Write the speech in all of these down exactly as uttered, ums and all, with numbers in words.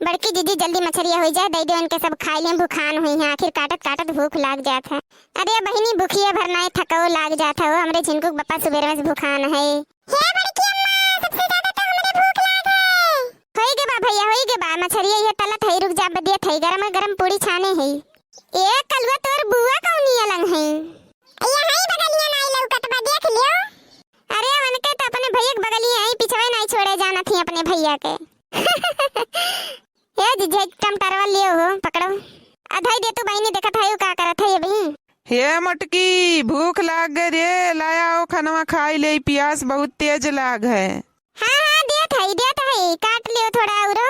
बड़की जिज्जी जल्दी मछरिया होइ जाए, दइ दे उनके सब खाइ लें, भुखान हुइहैं, आखिर काटत काटत भूख लाग जात है। अरे बहिनी, भुखिया भर नाहीं थकौ लाग जात है, हमरे झिनकू क बप्पा सुबेर में से भुखान है। हे बड़की अम्मा, सबसे ज्यादा तो हमरे भूख लाग है। होइ गे बा भइया, होइ गे बा, मछरिया इहे तलत है, रुक जा, बदियत है, गरम गरम पूड़ी छाने है। ए कलुआ, तोर बुआ कौनी अलंग है? यही बगलिया नाहीं लौकत बा, देख लियो। अरे उनके तो अपने भइया के बगलिया है, पिछवे नाहीं छोड़े जानत ही अपने भइया के। ए जिज्जी, टमटरवा लियो हो, पकड़ो। अ धइ दे तू बहिनी, देखत है उ का करत है अबहीं। हे मटकी, भूख लाग गए रे, लाया हो खनवा खाइ ले, पियास बहुत तेज लाग है। हाँ, हाँ, देत है, देत है, काट लियो थोड़ा औरो।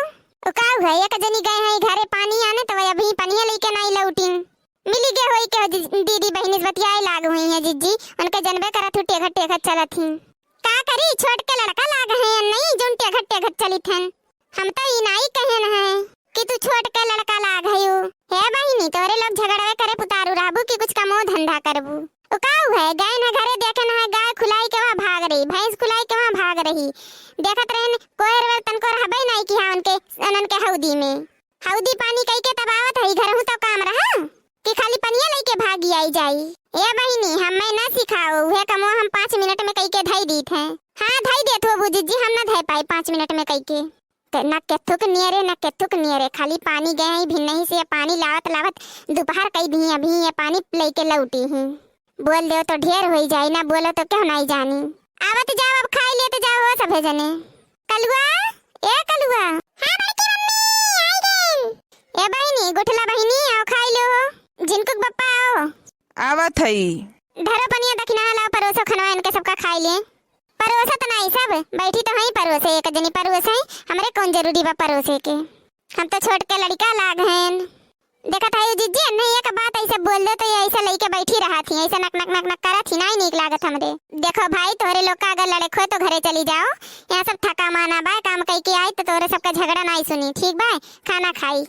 उ का हुआ, एक जनी गए हैं घरे पानी आने, तो वह अबहीं पनिया लइके नाहीं लौटिन। मिली गे होई के हो जी-, दीदी बहिनी से बतियाए लाग हुइहैं जिज्जी, उनके जनबे करत हू टेघत टेघत चलत ही। का करी, छोट के लड़का लाग हैं नाहीं, जौन टेघत टेघत चलित हैं। हम तो ई नाहीं कहेन है कि तू छोट के लड़का लाग हयू। हे बहिनी, तोरे लोग झगड़वे करे पुतारू रहबू कि कुछ कमो धंधा करबू? उ का हुआ, गए न घरे देखे न है, गाय खुलाई के वहाँ भाग रही, भैंस खुलाई के वहाँ भाग रही। देखत रहेन, कोयर वेर तनको रहबे नाहीं किहा उनके, उनन के हौदी में। हौदी पानी कइके तब आवत है, घरहू तो काम रहा कि खाली पनिया लइके भागी आई जाई। ए बहिनी, हमें ना सिखाओ, उहे कमवा हम पाँच मिनट में कइके धइ दीत हैं। हाँ, धइ देत हो बू जिज्जी, हम ना धइ पाई पाँच मिनट में कइके। ते ना केथुक नियरे, ना केथुक नियरे, खाली पानी गए हैं भिन्नही से, ये पानी लावत लावत दुपहर कइ दिही, अबहीं ये पानी लइके लौटी ही। बोल देव तो ढेर होइ जाई, ना बोलो तो केहू नाहीं जानी। आवत जाओ, अब खाइ लेत जाओ हो सभे जने। कलुआ, ए कलुआ। हाँ बड़की मम्मी, आई गइन। ए बहिनी, गुठला बहिनी, आओ खाइ लो हो। झिनकू क बप्पा आओ। आवत हई। धरो पनिया दखिनहा लाओ, परोसो खनवा इनके सबका खाइ ले। परोसत नाहीं सब, बैठी तो हई परोसे, एक जनी परोसे, हमरे कौन जरूरी बा परोसे के। हम तो छोट के लड़का लाग हैं। देखत हई जिज्जी, नहीं एक बात ऐसे बोल दे तो ये ऐसे लइके बैठी रहत ही, ऐसे नक नक नक नक करत ही, नाहीं नीक लागत हमरे। देखो भाई, तोहरे लोग का अगर लड़े खोए तो घरे चली जाओ, यहाँ सब थका माना बा, काम कइके आई तो तोहरे सबका झगड़ा नाहीं सुनी, ठीक बा? खाना खाई।